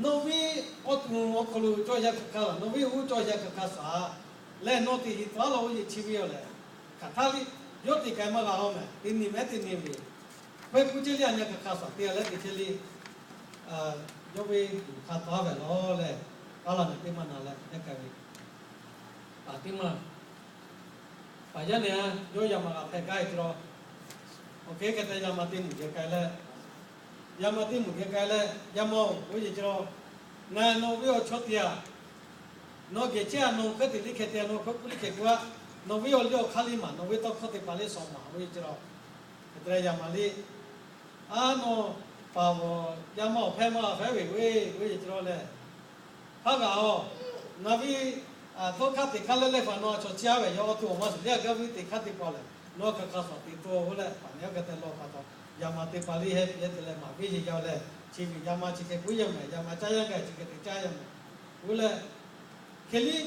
nawˬ ve awˬ tuˬ awˬ hk'aw lo cawˇ yaˇ kaˬ hkaˇ, nawˬ ve oˇ cawˇ yaˇ kaˬ hkaˇ suhˍ leh nawˬ teꞈ yeˬ taˍ law oˇ yeˬ chi ve yoˬ lehˬ, hk'aˬ htaˇ liˇ yawˇ teꞈ k'ai maˇ g'a-oˬ mehˍ. Teˇ nyi mehˉ teˇ nyi ve, hkawehˇ kuˉ cehˇ liˇ a nyi kaˬ hkaˇ suhˍ te leh teꞈ chehˇ liˇ, yawˇ ve tuˬ hk'a taˍ ve law leh, a laˬ nehˬ teˇ maˇ na leh yaˇ k'ai ve, paˍ teˇ maˇ paˍ yaˇ nehˬ a yawˇ yaˇ maˬ g'a hpehꞈ gaˇ ve ceh law. Awˬ hk'e hk'e te yaˇ maˬ teˇ nyi geh k'ai leh, yaˇ maˬ teˇ nyi geh k'ai leh, Yaˇ maˬ-oˬ, oˇ yeˬ ceh law, ngaˬ nawˬ ve awˬ chawˇ teꞈ a, nawˬ geh chehˇ a nawˬ hkawehˇ teꞈ liˇ hk'e te a nawˬ hkawehˇ kuˉ liˇ hk'e kuˉ a, nawˬ ve awˬ liˇ awˬ hk'aˇ liˇ maˬ nawˬ ve tawˇ hkawˇ teꞈ paˍ liˇ shawˍ maˬ oˇ yeˬ ceh law. Hk'e te leh yaˇ maˬ liˇ, a nawˬ paˍ-oˬ, yaˇ maˬ awˬ hpehˇ maˇ a hpehˇ ve oˇ yeˬ ceh law leh, haˉ g'aꞈ-oˬ, ngaˬ ve tawˇ hkawˇ teꞈ hk'aˇ leh leh hpaˍ nawˬ a chaw ciˇ a ve yaˇ awˬ to awˬ ma suhˍ liˇ a gaˇ ve teꞈ hk'aˇ teˇ hpaˍ lehˬ, nawˬ kaˬ hkaˇ suhˍ teꞈ tawˇ-oˬ leh paˍ nehˬ a hk'e te law pa taw, yaˇ maˬ teˇ hpaˍ liˇ heh piˇ te leh maˍ viˉ yeˬ yaˇ leh, chi ve yaˇ maˬ chi hk'e kuˉ yaˇ mehˍ, yaˇ maˬ caˇ yaˇ gaˬ chi hk'e te caˇ yaˇ mehˍ. Oˇ leh hk'e liˇ,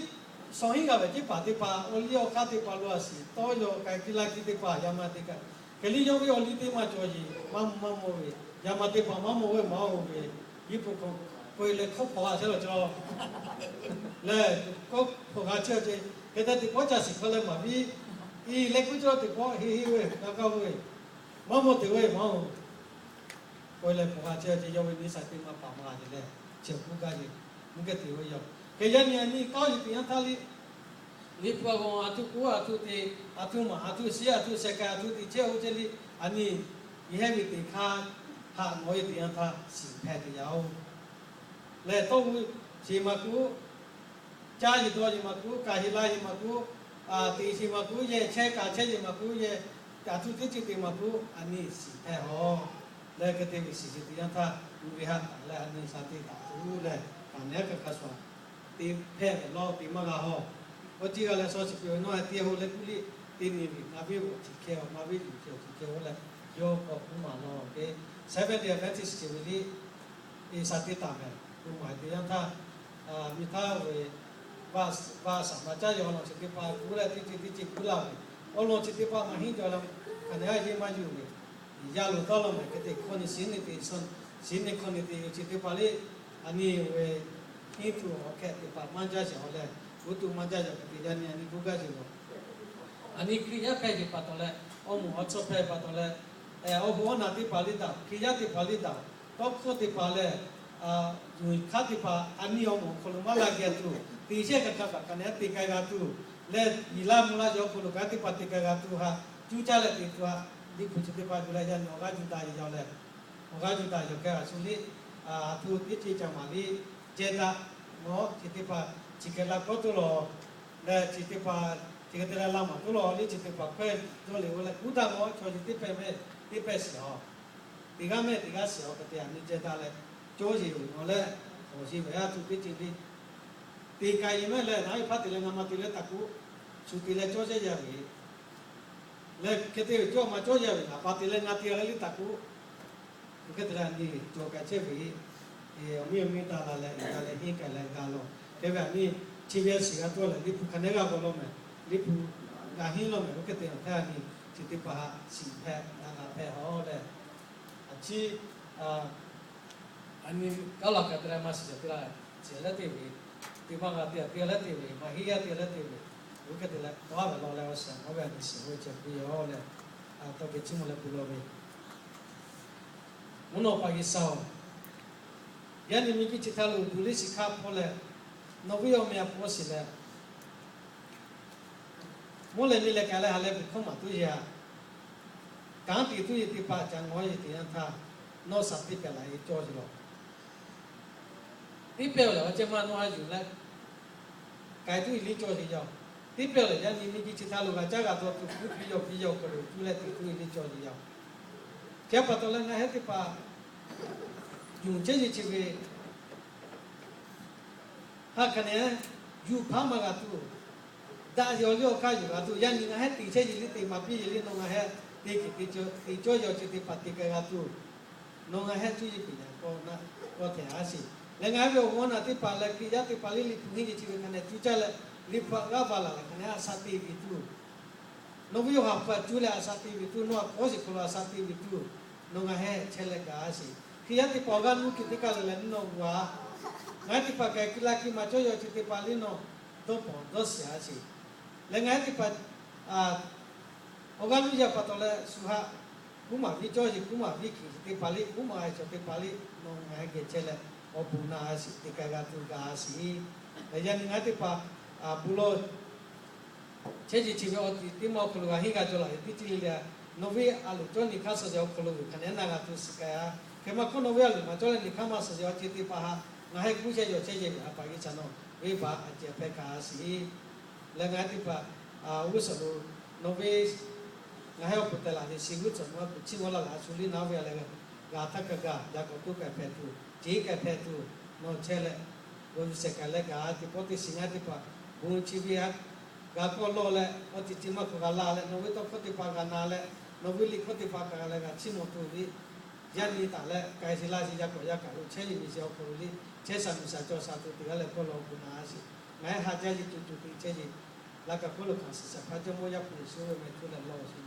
shawˍ hinˉ g'a ve ceˇ paˍ teˇ hpaˍ awˬ liˇ awˬ hk'aˇ teˇ hpaˍ lo a shiˍ tawˇ yaw k'ai hkiˇ laˇ hkiˇ teˇ hpaˍ yaˇ maˬ teˇ kaꞈ, hk'e liˇ yawˇ ve awˬ liˇ teˇ maˬ cawˬ yeˬ maˇ mvuh maˇ mvuh ve, yaˇ maˬ teˇ hpaˍ maˇ mvuh ve maˇ-oˬ ve, yiˇ hpu hk'aw peu eˬ leh hkawˇ hpaw g'a chehˇ law ceh law. Lehˬ, kawˇ hpaw g'a chehˇ ce, hk'e te teˇ pawˆ ca shiˍ hk'aw leh maˍ viˉ, i leh kuˉ cawˇ teˇ pawˆ heˆ heˆ ve g'a kaˇ ve, maˇ mvuh te ve maˇ-oˬ. K'oˆ leh hpaw g'a chehˇ ce yawˇ ve nyi shaˍ teˇ maˬ paˍ maˍ g'a ce leh, chi kuˉ gaˇ ce, mvuhˇ geh te ve yoˬ. Hk'e yaˇ nyi a nyi k'aˉ yeˬ teꞈ yanˇ htaˇ liˇ, liꞈ hpu a g'aw a htoꞈ kuˉ a htoꞈ te, a htoꞈ maˍ a htoꞈ shiˉ a htoꞈ sheh k'ai a htoꞈ teꞈ chehˇ oˇ ceh liˇ, a nyi, yehˇ ve teꞈ hk'aˇ haꞈ nawˬ ve teꞈ yanˇ htaˇ shiˍ hpehꞈ te yaˇ-oˬ. Lehˬ tawˇ g'uˇ sheˍ maˬ kuˉ, caˇ yeˬ dawˬ yeˬ maˬ kuˉ, kaˬ heˍ la yeˬ maˬ kuˉ, teꞈ sheˍ maˬ kuˉ yehˬ, chehˇ kaꞈ chehˇ yeˬ maˬ kuˉ yehˬ, kaꞈ htoꞈ teˇ ceuˬ teꞈ maˬ kuˉ a nyi shiˍ hpehꞈ-oˬ. Leh hk'e te ve shiˍ sheˍ teꞈ yanˇ htaˇ, mvuhˇ ve haˆ taˍ leh a nyi sha teˇ taˍ tuˬ leh, paˍ nehˬ a kaˬ hkaˇ suhˍ te hpehꞈ ve law teꞈ maˇ g'a haw. Awˬ ciˉ g'a leh shaw shiˍ peuˬ ve nawˬ heh tiˇ heh ho leh kuˉ liˇ, teˇ nyi ve ngaˬ viˉ awˬ ciˍ hkeh awˬ, ngaˬ viˉ luˬ hkeh awˬ ciˍ hkeh oˇ leh, yawˇ k'awꞈ k'oˆ maˍ law ve, Seventh Day Adventist shiˍ ve liˇ, i sha teˇ taˍ mehˍ, to maˍ teꞈ yanˇ htaˇ, miˬ htaˇ ve, vaꞈ shaˍ maˍ caˇ yehˬ awˬ lawn chi teˇ hpaˍ kuˉ leh teˇ ceuˬ teˇ ceuˬ kuˉ laˇ ve, awˬ lawn chi teˇ hpaˍ maˇ hinˉ jaw leh, hk'aˬ nehˬ a yeˇ maˇ yuˬ ve, yaˇ loˍ tawˇ law mehˍ hk'e te hkawˇ nyi shiˉ nyi te, shiˉ nyi hkawˇ nyi te yoˬ chi teˇ hpaˍ liˇ, a nyi ve, hinˉ tuˬ awˬ hk'ehꞈ teˇ hpaˍ maˇ jaˇ sheˍ awˬ leh, g'uˇ tuˬ maˇ jaˇ yaꞈ hk'e te yaˇ nyi a nyi kuˉ gaˇ sheˍ law. A nyi Hkriꞈ yaˇ hpehˇ sheˍ pa taw leh, awˬ moˍ awˬ tcuhˇ hpehˇ pa taw leh, awˬ hoꞈ awˬ naˬ teˇ hpaˍ liˇ daꞈ, Hkriꞈ yaˇ teˇ hpaˍ liˇ daꞈ, tawˇ hkawˇ teˇ hpaˍ lehˬ, Yonˍ hkanˉ teˇ hpaˍ a nyiˇ awˬ moˍ awˬ hk'aw lo maˇ la geh tuˬ, te shehˆ hk'a hk'a kaꞈ hk'a neh te k'ai g'a tuˬ leh, yiˍ laˇ mvuh laˇ yaw awˬ hk'aw lo kanˉ teˇ hpaˍ te k'ai g'a tuˬ haꞈ cuˇ caˇ leh te tuˬ haꞈ, liꞈ hpu chi teˇ hpaˍ yuˬ leh yaꞈ nyi awˬ g'aˇ yuˬ daꞈ yaw leh, awˬ g'aˇ yuˬ daꞈ yaw kehˬ a shu liꞈ, a htoꞈ teˇ ceuˬ caꞈ maˍ liꞈ ceh daꞈ, nawˉ chi teˇ hpaˍ chi hk'e la kawˉ tuˬ lawˬ leh, chi teˇ hpaˍ chi hk'e te leh la maˍ tuˬ lawˬ liꞈ chi teˇ hpaˍ hkawehˇ dawˇ le-o leh, kuˉ daꞈ nawˉ chaw chi teˇ pehˍ mehˆ teˇ pehˍ shiˍ-a, teˇ g'aˇ mehˆ teˇ g'aˇ shiˍ-a hk'e te yaꞈ nyi ceh daꞈ leh, cawˇ yeˬ ve nawˬ leh, awˬ yeˬ ve a htoꞈ teˇ ceuˬ le, te k'ai ve mehˆ leh, naˉ ve hpaˇ te leh ngaˬ ma te leh taˍ kuˉ, shu te leh cawˇ shehˆ yaˇ ve leh, hk'e te ve cawˇ ma cawˇ yaˇ ve ngaˬ pa te leh ngaˬ te leh liˇ taˍ kuˉ, hk'e te leh a nyi cawˬ kaꞈ chehˇ ve, awˬ miˇ awˬ miˇ taˇ la leh, taˇ leh henˇ k'ai leh g'a lawˬ. Hk'e ve a nyi chi ve a shiˍ g'a tawˇ leh liꞈ hpu hk'a nehˉ g'a g'aw lawˬ mehˍ, liꞈ hpu g'a henˇ lawˬ mehˍ, oˇ hk'e te awˬ htaˇ a nyi chi teˇ hpaˍ haꞈ shiˍ hpehꞈ g'a g'a hpehꞈ haw leh, a chi a nyi kaˉ laˬ kaꞈ te leh maˇ shiˍ cawˬ te la, shiˍ leh te ve, te maˇ g'a te a te leh te ve, maˇ heˆ g'a te leh te ve, oˇ hk'e te leh tawˇ a ve lawˬ leh awˬ shiˍ nawˉ ve a nyi shiˍ ve ceh piˇ-oˬ leh, tawˇ geh chiˇ mvuh leh pu lawˬ ve, mvuhˇ naw paˍ G'uiˬsha-oˬ, yaˇ nyi miˬguiˬ chi htaˇ lo uˬ duˬ liˇ shiˍ hk'aˇ hpawˇ leh, nawˬ ve awˬ meh a pawˇ shiˍ leh, mvuhˇ leh miˬ leh k'ai leh ha leh bvuhꞈ hkawˇ maˍ tuˬ yaˇ, kanˉ te tuˬ yeˬ teˇ hpaˍ ca ngawˬ yeˬ te yanˇ htaˇ, nawˬ shaˍ teˇ pehˍ laꞈ e cawˇ yeˬ lawˬ. Teˇ pehˍ-oˬ lehˬ, awˬ ceh maˇ nawˬ a yuˬ leh k'ai tuˬ e liˇ cawˇ yeˬ yaˇ-oˬ. Teˇ pehˍ-oˬ lehˬ, yaˇ nyi miˬguiˬ chi htaˇ lo g'a caˇ g'a dawˇ tuˬ kuˉ piˇ yaw piˇ yaw hk'aw lo cuˇ leh te tuˬ e liˇ cawˇ yeˬ yaˇ-oˬ. Hk'e pa taw leh ngaˬ hehˉ teˇ hpaˍ yonˍ chehˇ yeˬ chi ve ha hk'aˬ nehˉ yuˬ hpaˇ maˇ g'a tuˬ, daꞈ yaw liˇ awˬ hk'aˇ yuˬ g'a tuˬ, yaˇ nyi ngaˬ hehˉ te chehˇ yeˬ liˇ te maˍ piˇ yeˬ liˇ nawˬ ngaˬ hehˉ te kiˬ te cawˇ yaw chi teˇ hpaˍ te k'ai g'a tuˬ, nawˬ ngaˬ hehˉ cuˇ yiˍ piˍ yaꞈ k'aw na k'aw htehꞈ a sheˍ. Leh ngaˬ hehˉ ve awˬ g'awˇ naˬ teˇ hpaˍ leh Hkriꞈ yaˇ teˇ hpaˍ liˇ liꞈ hpu henˇ yeˬ chi ve hk'aˬ nehˉ cuˇ caˇ leh, liꞈ hpu g'aˇ va laˬ leh hk'aˬ nehˉ a shaˍ te ve tuˬ, nawˬ ve awˬ ha hpu a cuˇ leh a shaˍ te ve tuˬ, nawˬ a k'awˇ shiˍ hk'aw lo a shaˍ te ve tuˬ, nawˬ ngaˬ hehˉ chehˇ leh gaˬ a sheˍ. Hkriꞈ yaˇ teˇ hpaˍ awˬ g'aˇ nuˇ kiˬ teˇ kaˇ leh leh nawˬ g'a, ngaˬ hehˉ teˇ hpaˍ k'ai kuiˬ la kiˬ maˍ cawˇ yaw chi teˇ hpaˍ liˇ nawˬ dawˇ pawˍ dawˇ shiˍ a sheˍ. Leh ngaˬ hehˉ teˇ hpaˍ awˬ g'aˇ nuˇ yaˇ pa taw leh shu haꞈ kuˉ maˍ viˉ cawˇ yeˬ kuˉ maˍ viˉ kiˬ chi teˇ hpaˍ liˇ kuˉ maˍ a chaw teˇ hpaˍ liˇ nawˬ ngaˬ hehˉ geh chehˇ leh awˬ bon na a sheˍ, te k'ai g'a tuˬ gaˬ a sheˍ. Leh yaˇ nyi ngaˬ hehˉ teˇ hpaˍ bon lawˬ chehˇ yeˬ chi ve awˬ tiꞈ teˇ maˇ awˬ hk'aw lo g'a henˇ g'a cawˬ laˬ ve teˇ ceuˬ le le, nawˬ ve a loˍ cawˇ nyi hk'aˇ suh yaꞈ awˬ hk'aw lo g'uiˬ hk'aˬ nehˉ na g'a tuˬ shiˍ k'ai a. Hk'e maˇ hk'oˆ nawˬ ve a loˍ maˍ cawˇ leh nyi hk'aˇ maˇ suh yaꞈ awˬ ceuˬ teˇ hpaˍ haꞈ ngaˬ hehˉ kuˉ chehˇ yaw chehˇ yeˬ ve a pa G'uiˬsha nawˬ venˇbaˆ a ceh hpehꞈ kaꞈ a sheˍ. Leh ngaˬ hehˉ teˇ hpaˍ g'uˇ suhˍ lo nawˬ ve ngaˬ hehˉ awˬ pon tehˬ laˬ ve shiˍ g'uˇ suhˍ nawˬ a kuˬ chiˇ mvuh laˇ laꞈ a shu liˇ nawˬ ve a leh g'a htaˇ kaꞈ gaˬ yaꞈ k'awꞈ toˇ k'ai hpehꞈ tuˬ, ceˬ k'ai hpehꞈ tuˬ, nawˬ chehˇ leh g'aw yuˬ shehˍ k'ai leh gaˬ teˇ pawˆ teˇ shiˍ ngaˬ hehˉ teˇ hpaˍ bon chi ve a g'a kawˆ lawˇ leh awˬ ceuˬ ceuˬ maˇ hk'aw g'a la leh nawˬ ve tawˇ hkawˇ teˇ hpaˍ g'a na leh nawˬ ve liꞈ hkawˇ teˇ hpaˍ kaꞈ g'a leh g'a chiˇ mvuh tuˬ ve yaˇ nyi taˍ leh k'ai sheˍ laˇ sheˍ yaˇ kawꞈ yaˇ kaꞈ lo chehˇ yeˬ ve sheˍ awˬ hk'aw lo le chehˇ sha miˬ sha cawˬ sha tuˬ teˇ g'aˇ leh kawˆ lawˇ awˬ bon na a sheˍ. Ngaˬ hehˉ ha jaˇ yeˬ tuˬ tuˬ te chehˇ yeˬ laˇ kaꞈ hk'oˆ lo hkanˍ shiˍ shaˍ hpaˇ Jawˇmawˇ Yaˇ hpu Yeˍsuˆ ve meh hto leh lawˇ sheˍ.